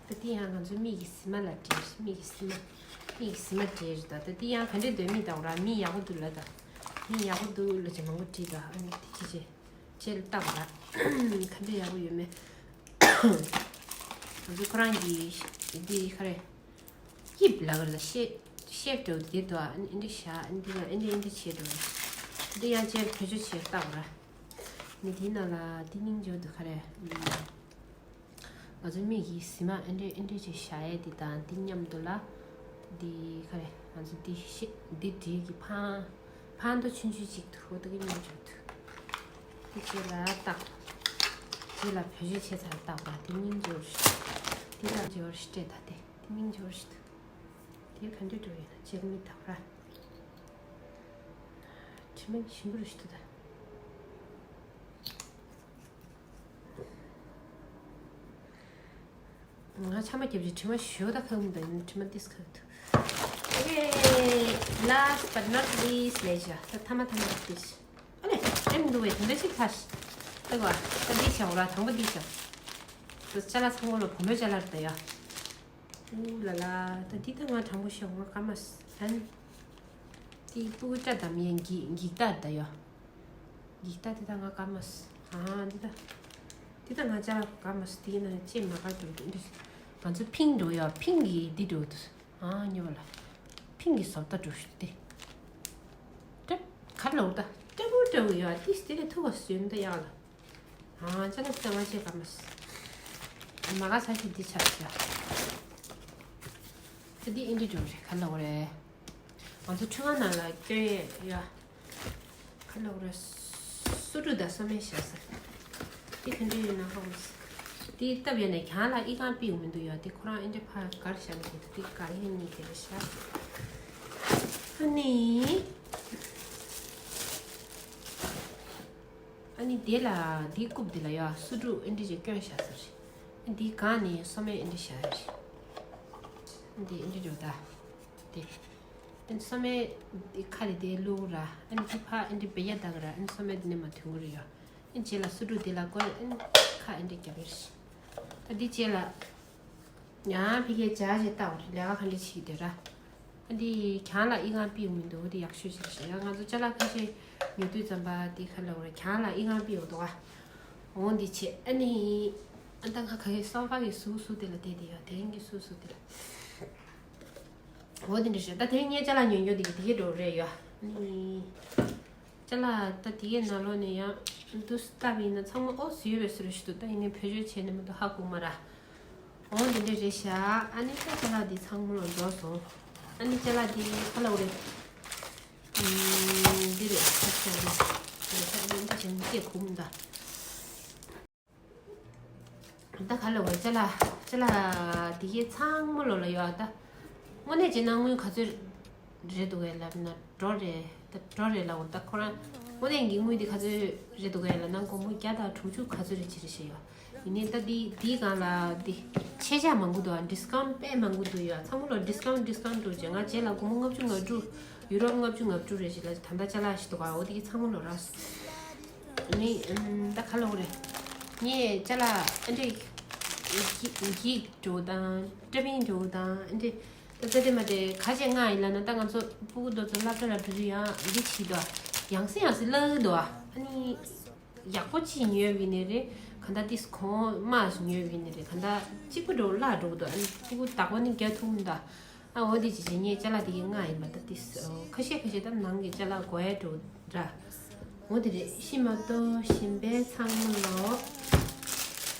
ད་འདི་ཡང་ང་ཚོ་མིག་གི་ཟི་མ་ལ་འབྲེལ། མིག་གི་ཟི་མ། མིག་གི་ཟི་མ་འབྲེལ་རེད་ད། ད་འདི་ཡང་ག་འདྲས་འདོད། མིག་དང་ར་མིག་ཡག་པོ་འདུག་ལ་ད། མིག་ཡག་པོ་འདུག་ལ་ཅི་མང་པོ་བྲིས་ད། ཨ་ནི་དེ་ཅི་ཅི་ཅེལ་བཏབ་ར། ག་འདྲས་ཡག་པོ་ཡོད་མེད། ང་ཚོ་ཁོ་རང་གི་འདི་ག་རེ། དབྱིབས་ལ་ག་ལ་ཤེ་ཤེབ་འདྲ་བོ་དེ་འདུག་ཨ་ནི་འདི་བཞག་ཨ་ནི་འདི་ལ་ཨ་ནི་འདི་བྱས་འདུག་འདི་ཡང་ཅེར་བེད་སྤྱོད་བྱས་བཏགས་ར། ནི་དེའི་ནང་ལ་འདི་སྙིང་རྗེ་པོ་འདུག་ག་རེ། ང་ཚོ་མིག་གི་ཟི་མ་ཨ་འདྲས་ཨ་འདྲས་ཅིག་བཞག་ཡས་འདི་དང་འདི་མཉམ་དུ་ལ། འདི་ག་རེ་ང་ཚོ་འདི་ཤེ་འདི་འདྲིས་ཀྱི་ཕང་ཕང་དོ་ཆུན་ཆུན་ཅིག་འདུག་འོ་དེ་གི་སྙིང་རྗེ་པོ་འདུག་འདི་རྗེས་ལ་བཏགས། རྗེས་ལ་བེད་སྤྱོད་བྱས་ཚར་བཏགས་པ་འདི་སྙིང་རྗེ་པོ་རེད། འདི་ལ་རྗེ་པོ་རེད་སྤྲད་ད་དེ། དེ་སྙིང་རྗེ་པོ་ཞིག་འདུག་དེ་ག་འདྲ་འགྲོ་ཡོད་ན་ཅེག་མི་ཐག་ར། དྲི་མ་ཞིམ་པོ་རུ་ཞིག་འདུག་ད། ང་ཆམ་པ་བརྒྱབ་ཀྱི་དྲི་མ་ཞོ་ད་ཁ་མི་འདུག་དྲི་མ་ཏིས་ཁ་འདུག་ཨེ། Last but not least ལས་བྱ་ད་ཐ་མ་ཐ་མ་ཏིས། ཨ་ལེ། ཨེ་མི་འདུག་བས་དེ་འདྲ་ཞིག་ཁ་ཤི། ལྟ་གོ་ད་འདི་བྱ་འོ་ར་དང་པོ་འདི་བྱ། ད་ཅ་ལག་ཚང་མ་ལ་བུ་མོའི་ཅ་ལག་རེད་ད་ཡ། ཨུ་ལ་ལ། ད་འདི་ད་ང་དྲང་པོ་བཤད་ང་དཀའ་མ་ཟ། ཨན། འདི་སྤུ་གུ་སྐྲ་བསྡམ་ཡས་འགྱིག་འགྱིག་རྟགས་རེད་ད་ཡ། འགྱིག་རྟགས་འདི་ད་ང་དཀའ་མ་ཟ། ཨ་འདི་ད། འདི་ད་ང་ཅ་ལག་དཀའ་མ་ཟ། འདི་ཡིན་ན་ཅེས་མ་དཀའ་འགྲོ་འདི། ང་ཚོ་ཕིང་འགྲོ་ཡ། ཕིང་གི་འདི་འགྲོ་འདུག་ཨ་ཉོ་བ་ལ། ཕིང་གི་བཟོ་ལྟ་འགྲོ་ཞུ་སྟེ། ཏྲབ་ག་ལ་འུར་ད། ཏྲབ་འུར་ཏྲབ་འུར་ཡོད་ཨ། ཏིས་དེ་ལས་ཐུག་པ་སུན་ད་ཡག་ལ། ཨ་ཅ་ལག་ཚང་མ་བྱེད་ག་མ་སི། མ་ག་ས་ཞིག་འདི་ཆ་ཞིག་ཡ། ད་འདི་ཨིན་ཌི་འགྲོ་རེད་ག་ལ་འུར་རེད། ང་ཚོ་ཁྲུས་ཁང་ནང་ལ་སྐྱོན་ཡ། ཁ་ལོག་རེ། སུ་ཏུ་ད་སོ་མེ་ཤ་ས། དེ་ག་འདྲ་ཡོད་ན་ཧ་གོ་སི། དེ་སྟབས་ཡོད་ན་གྱང་ལ་ཨི་ཁང་པིའུ་མི་འདུག་ཡོད་དེ་ཁོ་རང་ཨེ་འདྲ་ཕ་གར་ཤ་ནི་དེ་དེ་གར་ཧེ་ནི་དེ་རེ་ཤ། ཨ་ནི། ཨ་ནི་དེ་ལ་དེ་རྐུབ་དེ་ལ་ཡོད་སུ་ཏུ་ཨེ་འདྲ་ཅིག་སྐྱོན་ཤ་ས་རེད། ཨ་དེ་གང་ནི་སོ་མེ་ཨེ་འདྲ་ཤ་རེད། ཨ་དེ་ཨེ་འདྲ་རེད་ད། དེ། ཨན་སོ་མའི་ཁ་རེ་དེ་བླུག་ར། ཨན་ཅི་ཕ་ཨན་ཅི་བེ་ཡ་དག་ར། ཨན་སོ་མའི་དེ་ནས་མ་ཐུན་གུ་རེ་ཡོ། ཨན་རྗེས་ལ་སུ་ཏུ་དེ་ལ་བཀོལ། ཨན་ཁ་ཨན་ཅི་རྒྱབ་ཡོད་རེད། ད་འདི་རྗེས་ལ་ཡང་ཕི་གའི་ཇ་ཇེ་ལྟ་བ་རེད། ལས་ཀ་ག་འདྲ་བྱེད་ཀྱི་འདུག་ར། ཨ་འདི་གྱང་ལ་ཨི་ཁང་པིའུ་མི་འདུག་དེ་ཡག་ཤོས་ཤིག་རེད་ཤག་ཡང་ང་ཚོ་ཅ་ལག་ཁ་ཤས་ཉོ་དུས་ཙམ་པ་དེ་ག་ལ་བ་རེད། གྱང་ལ་ཨི་ཁང་པིའུ་འདུག་ཨ། འོང་འདི་བྱེད་ཨ་ནི། ཨ་ད་ང་ག་གི་སོ་ཕ་གི་ཟུག་ཟུག་དེ་ལ་བསྡད་དེ་ཡོད། དེ་རིང་གི་ཟུག་ཟུག་དེ་ལ། འོ་དེ་འདྲ་ཞིག་ད་དེ་རིང་ངས་ཅ་ལག་ཉོས་ཉོས་དེ་གི་དེ་གི་འགྲོ་རེད་ཡ། ཨ་ནི། ཅ་ལག་ད་དེ་གི་ནང་ལོགས་ནས་ཡང་འདུག་སྟབས་ཡིན་ན་ཚང་མ་ཨོ་ཟིག་ཡོད་པའི་ཟེར་ཞིག་འདུག་ད་ཡིན་ནའི་བེད་སྤྱོད་བྱས་ནས་མ་གཏོགས་ཧ་གོ་མ་ར། འོ་དེ་འདྲ་རེད་ཤག་ཨ་ནི་ད་ཅ་ལག་དེ་ཚང་མ་ལོག་རྫོགས་སོང་། ཨ་ནི་ཅ་ལག་དེ་ཁ་ལ་འོ་རེད། ཨུམ། འདི་རེད་ཁ་ཤས་རེད། རེད་ཤག་འདི་འདྲ་བྱས་ནས་སྐད་གོ་མི་འདུག་ད་ག་ལ་བ་ཅ་ལག་ཅ་ལག་དེ་གའི་ཚང་མ་ལོ་ལ་ཡོད་ཨ། ད་དངོས་གནས་བྱས་ན་དངུལ་ག་ཚོད་རེད་འདུག་གས་ལབ་ན་འགྲོ་རེད། ད་འགྲོ་རེད་ལབ་འོ། ད་ཁོ་རང་དངོས་གནས་ཀྱི་དངུལ་དེ་ག་ཚོད་རེད་འདུག་གས་ལབ་ན་སྒོར་མོ་བརྒྱ་དང་དྲུག་ཅུ་ག་ཚོད་རེད་ཅི་རེད་ཤེས་ཡོད། ཡིན་ནའི་ད་འདི་འདིའི་སྒང་ལ་འདི་ཆད་ཆག་མང་པོ་འདུག་ཨ། ཌི་སི་ཀའུན་ཊི་དཔེ་མང་པོ་འདུག་ཡོད་ཨ། ཚང་མ་ལོ་ཌི་སི་ཀའུན་ཊི་ཌི་སི་ཀའུན་ཊི་འགྲོ་བྱས་ང་རྗེས་ལ་སྒོར་མོ་ལྔ་བཅུ་ང་དྲུག་ཡུ་རོ་ལྔ་བཅུ་ང་དྲུག་རེད་ཅི་ལབ་ད་ལྟ་ཅ་ལག་ཞིག་འདུག་ཨ། འོ་དེ་གི་ཚང་མ་ལོ་ར། ནི་ཨམ། ད་ག་ལ་འོ་རེད། ངས་ཅ་ལག་ཨ་འདྲས་ འགྱིག་འགྱིག་འགྲོ་དང་སྐྲ་བིན་འགྲོ་དང་འདི་ད་ད་དེ་མ་དེ་ཁ་ཆེ་ང་ཡིན་ལ་ན། ད་ང་ཚོ་སྤུ་གུ་དོ་ཚོ་སློབ་གྲྭ་ལ་འགྲོ་དུས་ཡང་འདི་བྱིས་དོ། ཡང་སེ་ཡང་སེ་བརླག་འདུག་ཨ་ནི་ཡག་པོ་ཅིག་ཉོས་བི་ནི་རེད། ག་ད་ཏིས་གོང་མ་ཉོས་བི་ནི་རེད། ག་ད་གཅིག་པུ་འགྲོ་བརླག་འགྲོ་འདུག་ཨ་ནི་སྤུ་གུ་བདག་པོ་ནི་རྒྱ་ཐུང་ད། ཨ་འོ་དེ་ཅི་ཅི་ངའི་ཅ་ལག་དེ་གི་ང་ཡིན་པ་ད་ཏིས་ཁ་ཤས་ཁ་ཤས་ད་ནང་གི་ཅ་ལག་གོ་ཡ་འགྲོ་འདྲ། འོ་དེ་རེད། ཤི་མ་གཏོགས་ཞིམ་པའི་ཚང་མ་ལོ།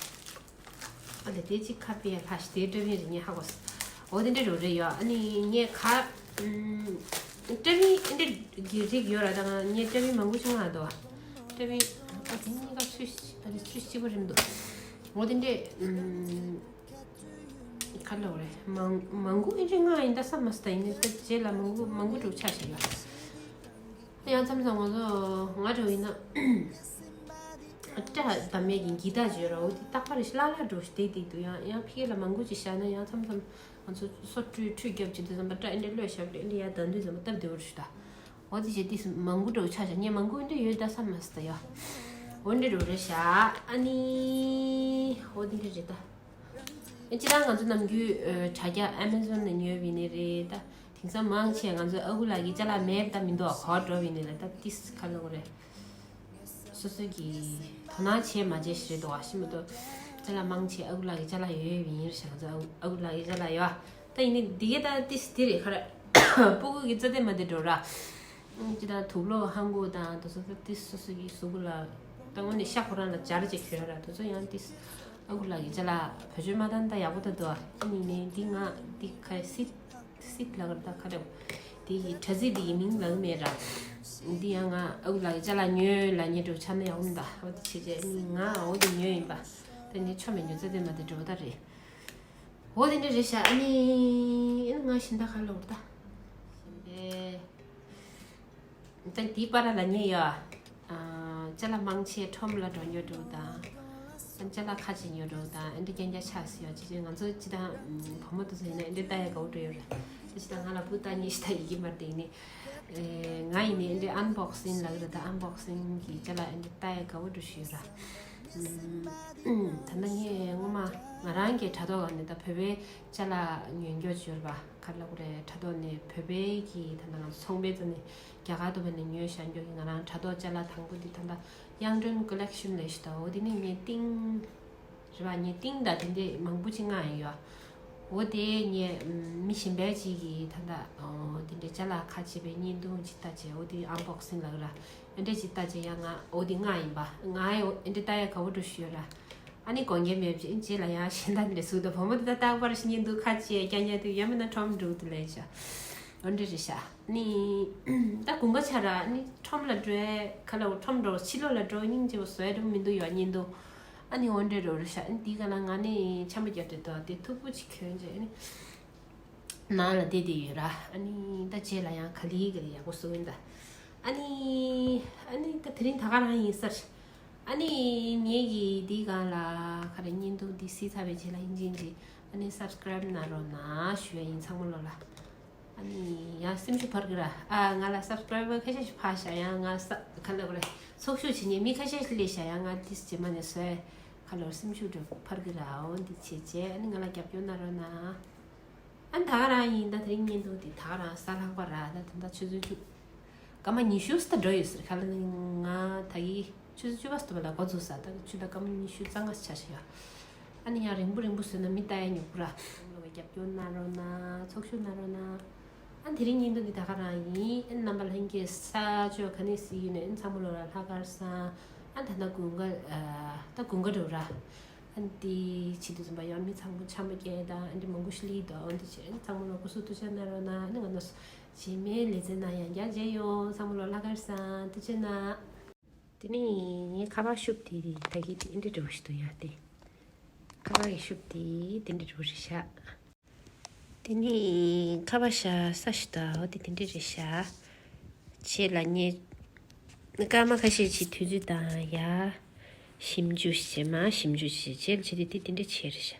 ཨ་ལེ་དེ་ཅི་ཁ་པེ་ལྷ་ཞི་དེ་འདྲ་བའི་རིགས་ངས་ཧ་གོ་སོང་། འོ་དེ་འདྲ་རུ་རེད་ཡོད། ཨ་ནི་ངས་ཁ་ཨུམ། སྐྲ་བིན་འདི་འདྲ་གི་རིགས་ཡོད་ར། ད་ང་ངས་སྐྲ་བིན་མང་པོ་ཅིག་མངགས་འདུག་སྐྲ་བིན་ཨ་དེ་གཉིས་ཀ་ཚུལ་ཨ་དེ་ཚུལ་གཅིག་པ་རེད་འདུག་འོ་དེ་འདྲ་ཨུམ། ག་ལབ་རེད། མང་མང་པོ་ཨེ་འདྲ་མངགས་ཡིན་ད་བསམ་མ་སོང་། ད་ཡིན་ནའི་ད་རྗེས་ལ་མང་པོ་མང་པོ་འགྲོ་ཆ་ཞིག་ཡོད། ཡང་མཚམས་མཚམས་ང་ཚོ་ང་འདྲ་བོ་ཡིན་ན་སྐྲ་བདམས་མེད་ཀྱི་འགྱིག་ཐག་བརྗོད་ར། འོ་དེ་རྟག་པར་ཤི་ལ་ལ་འགྲོ་ཞིག་དེ་དེ་འདུག་ཡང་ཡང་ཕི་གེ་ལ་མང་པོ་ཅིག་བཞག་ན་ཡང་མཚམས་མཚམས་ང་ཚོ་སོ་བཀྲུས་ཁྲུས་རྒྱབ་ཅིག་དུས་ཙམ་པ་སྐྲ་ཨེ་འདྲ་གློད་ཞབས་ཀྱི་ཨེ་འདྲ་ཡར་བདམས་དུས་ཙམ་པ་སྟབས་བདེ་བོ་རེད་ཞུ་ད། འོ་དེ་བྱས་དུས་མང་པོ་འགྲོ་ཆ་ཞག་ངས་མང་པོ་ཨེ་འདྲ་ཡོད་ད་བསམ་མ་སོང་ད་ཡ། འོ་འདྲ་རུ་རེད་ཤག་ཨ་ནི་འོ་དེ་འདྲ་རེད་ད། ཨེ་ཅི་ད་ང་ཚོ་ནམ་རྒྱུན་ཨ་དྲ་རྒྱ་ཨ་མེ་ཛོན་ནས་ཉོས་བི་ནི་རེད་ད། དེང་སང་མང་ཆེ་ང་ཚོ་ཨ་ཁུ་ལགས་ཀྱི་ཅ་ལག་མེད་ད་མི་འདུག་ག་པར་འགྲོ་བི་ནི་ལ་ད་ཏིས་ག་ལབ་དགོས་རེད། སོ་སོ་གི་དོ་སྣང་བྱས་མ་བྱས་ཞིག་རེད་འདུག་ག་ཤི་མ་གཏོགས་ཅ་ལག་མང་ཆེ་ཨ་ཁུ་ལགས་ཀྱི་ཅ་ལག་ཡོད་ཡོད་བི་ནི་རེད་ཤག་ང་ཚོ་ཨ་ཁུ་ཨ་ཁུ་ལགས་ཀྱི་ཅ་ལག་ཡོད་ད། ཡིན་ནི་འདི་ག་ད་ཏིས་དེ་རེད་ག་རེ། སྤུ་གུ་གི་རྩ་དེ་མ་དེ་འགྲོ་ར། ཅི་དང་དུག་ལོག་ཧང་གོ་དང་དུ་སོ་སོ་ཏིས་སོ་སོ་གི་གཟུགས་པོ་ལ་ད་དངོས་གནས་ཤ་ཁོ་རང་ལ་སྦྱར་ཅིག་གྱོན་ར། དུ་ཚོ་ཡང་ཏིས་ཨ་ཁུ་ལགས་ཀྱི་ཅ་ལག་བེད་སྤྱོད་མ་བཏང་ད་ཡག་པོ་ད་འདུག་ཨ་ནི་ནས་འདི་ང་འདི་ཁ་སིད་སིད་ལ་གར་ད་ཁ་རེ་འདི་གི་དྲ་ཚིགས་འདི་གི་མིང་ལ་མེད་ར། འདི་ཡང་ང་ཨ་ཁུ་ལགས་ཀྱི་ཅ་ལག་ཉོས་ལ་ཉེ་འགྲོ་ཆ་ན་ཡག་པོ་མི་འདུག་འོ་དེ་བྱས་རྗེས་ཨ་ནི་ང་འོ་དེ་ཉོས་ཡིན་པ། ད་ནི་ཆོ་མེད་ཉོ་ཚེ་དེ་མ་དེ་འགྲོ་ད་རེད། འོ་དེ་འདྲ་རེད་ཤག་ཨ་ནི་ཨ་ནི་ང་ཤིང་རྟ་ཁ་ལོར་ད། ཤིང་རྟའི། ད་དེའི་པར་ལ་ཉེ་ཡོད། ཅ་ལག་མང་ཆེ་ཁྲོམ་ལ་འགྲོ་ཉོ་འགྲོ་དང་། ཅ་ལག་ཁ་ཅིག་ཉོ་འགྲོ་དང་ཨ་འདྲ་རྐྱང་རྐྱང་ཆགས་སུ་ཡོད། ཅི་ཅི་ང་ཚོ་ཅི་དང་བུ་མོ་དེ་ཚོ་ཡིན་ན་ཨ་འདྲ་ལྟ་ཡ་དགའ་བོ་འགྲོ་ཡོད་རེད། ཅི་ཅི་དང་ང་ལ་བུ་ལྟ་ཉེ་ཞིག་ད་ཡི་གེ་མར་དེ་ནི། ང་ཡིན་ནི་ཨ་འདྲ་ཨན་བོག་སིང་ལ་གི་རེད། ད་ཨན་བོག་སིང་གི་ཅ་ལག་ཨ་འདྲ་ལྟ་ཡ་དགའ་བོ་འགྲོ་ཞུ་ཡོད་ར། ད་ནི་ངས་སྔོན་མ་ང་རང་གི་དྲ་ཐོག་ནས་ད་བོད་པའི་ཅ་ལག་ཉོས་མགྱོགས་བྱོས་པ་ག་ལབ་དགོས་རེད། དྲ་ཐོག་ནས་བོད་པའི་གི་ད་ནང་ཚོང་པའི་ཚོ་ནས་རྒྱ་གར་དུ་བ་ནས་ཉོས་བཞག་མགྱོགས་ཀྱི་ང་རང་དྲ་ཐོག་ཅ་ལག་དང་པོ་འདི་ད་ལྟ་དབྱངས་སྒྲོན་ཀོ་ལེག་ཤོན་ལས་ཤི་ད། འོ་དེ་ནི་ངས་ཏིང་རེད་པ། ངས་ཏིང་ད་དེ་འདྲས་མང་པོ་ཅིག་མངགས་ཡོད། འོ་དེ་ངས་མི་གཞན་པའི་ཅིག་གིས་ད་ལྟ་དེ་འདྲས་ཅ་ལག་ཁ་ཕྱེ་བའི་བརྙན་ཐུང་ཅིག་ལྟ་བྱས། འོ་དེ་ཨན་བོག་སིང་ལབ་ར། ཨེ་འདྲས་ཅིག་ལྟ་བྱས་ཡང་ང་འོ་དེ་མངགས་ཡིན་པ། ང་ཡང་ཨེ་འདྲས་ལྟ་ཡ་དགའ་བོ་འགྲོ་ཞུ་ཡོད་ར། ཨ་ནི་དགོངས་འགལ་མེད་པ་ཅིག་རྗེས་ལ་ཡང་གཞན་དག་འདྲས་སུ་ད་བུ་མོ་དེ་ད་རྟག་པར་ཤི་ཉིན་འདུག་ཁ་ཕྱེ་རྐྱང་རྐྱང་དུ་ཡང་མིན་ན་ཁྲོམ་འགྲོ་དུ་ལས་བྱ། འོ་འདྲས་རེད་ཤག་ནི་ད་དགུན་ཁ་ཆགས་ར། ནི་ཁྲོམ་ལ་འགྲོ་ཡས་ག་ལ་ཁྲོམ་འགྲོ་ཕྱི་ལོགས་ལ་འགྲོ་སྙིང་རྗེ་བོ་བཟོ་ཡ་འགྲོ་མི་འདུག་ཡོད་ཉིན་འདུག་ཨ་ནི་འོ་འདྲས་རོ་རེད་ཤག་ཨ་ནི་དེའི་སྒང་ལ་ང་ནི་ཆམ་པ་བརྒྱབ་སྟེ་འདུག་དེ་མཐུག་པོ་ཅིག་གྱོན་བྱས་ཨ་ནི་ནང་ལ་བསྡད་བསྡད་ཡོད་ར། ཨ་ནི་ད་རྗེས་ལ་ཡང་ག་ལེ་ག་ལེ་ཡག་པོ་བཟོ་གི་ཡིན་ད། ཨ་ནི་ཨ་ནི་ད་དེ་རིང་ད་ག་རང་ཡིན་ས་རེད། ཨ་ནི་ངེད་ཀྱིས་འདིའི་སྒང་ལ་ག་རེ་བརྙན་ཐུང་འདི་གཟིགས་ཚར་བའི་རྗེས་ལ་ཡིན་གཅིག་མིན་གཅིག་ཨ་ནི་སབ་སི་ཀ་རའིབ་གནང་རོགས་གནང་ཞུ་ཡ་ཡིན་ཚང་མ་ལོ་ལ། ཨ་ནི་ཡང་སེམས་ཤུགས་འཕར་གི་ར། ཨ་ང་ལ་སབ་སི་ཀ་རའི་བར་ཁ་ཤས་ཤིག་འཕར་ཤག་ཡང་ང་ས་ག་ལབ་དགོས་རེད། ཚོགས་ཞུགས་བྱེད་མཁན་མི་ཁ་ཤས་ཤིག་སླེབས་ཤག་ཡང་ང་ཏིས་རྗེས་མ་ནས་བཟོས་ག་ལབ་སེམས་ཤུགས་འཕར་གི་ར། འོ་འདི་བྱས་རྗེས་ཨ་ནི་ང་ལ་རྒྱབ་སྐྱོར་གནང་རོགས་གནང་། ཨ་ནི་ད་ག་རང་ཡིན་ད། དེ་རིང་བརྙན་ཐུང་དེ་ད་ག་རང་གཟའ་ལྷག་པ་ར། ད་ད་ལྟ་ཆུ་ཚོད་བཅུ། སྐར་མ་ཉི་ཤུ་ཙམ་འགྲོ་ཡོད་ཟེར། ག་ལབ་ན་ང་ད་གི་ཆུ་ཚོད་བཅུ་པ་ཙམ་ལ་འགོ་འཛུགས་ས། ད་ཆུ་ཚོད་སྐར་མ་ཉི་ཤུ་རྩ་ལྔ་ཆགས་ཤག་ཡ། ཨ་ནི་ཡང་རིང་པོ་རིང་པོ་བཟོས་ན་མི་ལྟ་ཡ་ཉོབ་པོ་ར། རྒྱབ་སྐྱོར་གནང་རོགས་གནང་། ཚོགས་ཞུགས་གནང་རོགས་གནང་། ཨ་དེ་རིང་བརྙན་ཐུང་འདི་ད་ག་རང་ཡིན། ཨ་རྣམ་པ་ལྷན་རྒྱས་ས་ཕྱོགས་ག་ནས་གཟིགས་ཡོད་ན་ཨ་ཚང་མ་ལོ་ལ་ལྷག་དཀར་བཟང་། ཨ་ད་ལྟ་དགུན་ཁ་ཨ་ད་དགུན་ཁ་འགྲོ་ར། ཨ་འདི་བྱེད་དུས་ཙམ་པ་ཡང་མི་ཚང་མ་ཆམ་པ་བརྒྱབ་དང་ཨ་འདི་མང་པོ་ཞིག་སླེབས་འདུག་ཨ་འདི་བྱས་ཨ་ཚང་མ་ལོ་སྐུ་གཟུགས་ཐུགས་ཅག་གནང་རོགས་གནང་། ཨ་ནི་ང་ཚོ་རྗེས་མའི་ལེ་ཚན་ནང་ཡང་བསྐྱར་མཇལ་ཡོང་། ཚང་མ་ལོ་ལྷག་དཀར་བཟང་། ཐུགས་རྗེ་གནང་། དེ་ནས་ངའི་ཁ་པར་ཤུབས་དེ་རེད། ད་གི་དེ་འདྲ་འདྲ་བོ་ཞིག་འདུག་ཡ། དེ་ཁ་པར་གི་ཤུབས་དེ་དེ་འདྲ་འདྲ་བོ་རེད་ཤག་དེ་ནས་ཁ་པར་བཞག་ས་ཞིག་འདུག་འོ་དེ་དེ་འདྲ་རེད་ཤག་བྱས་ལ་ངས་སྐར་མ་ཁ་ཤས་ཅིག་དུས་ཚོད་དང་ཡ་ཞིབ་འཇུག་བྱས་མ་ཞིབ་འཇུག་བྱས་བྱས་ལ་བྱས་དེ་དེ་དེ་འདྲ་བྱས་རེད་ཤག་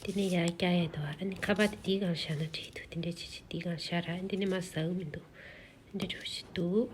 དེ་ནས་ཡར་བཀྱག་ཡས་འདུག་ཨ་ནི་ཁ་པར་དེ་དེའི་སྒང་བཞག་ན་འགྲིག་འདུག་དེ་འདྲ་བྱས་བྱས་དེའི་སྒང་བཞག་ར། འདི་ནས་མར་ཟ་གི་མི་འདུག་འདི་འདྲ་བོ་ཞིག་འདུག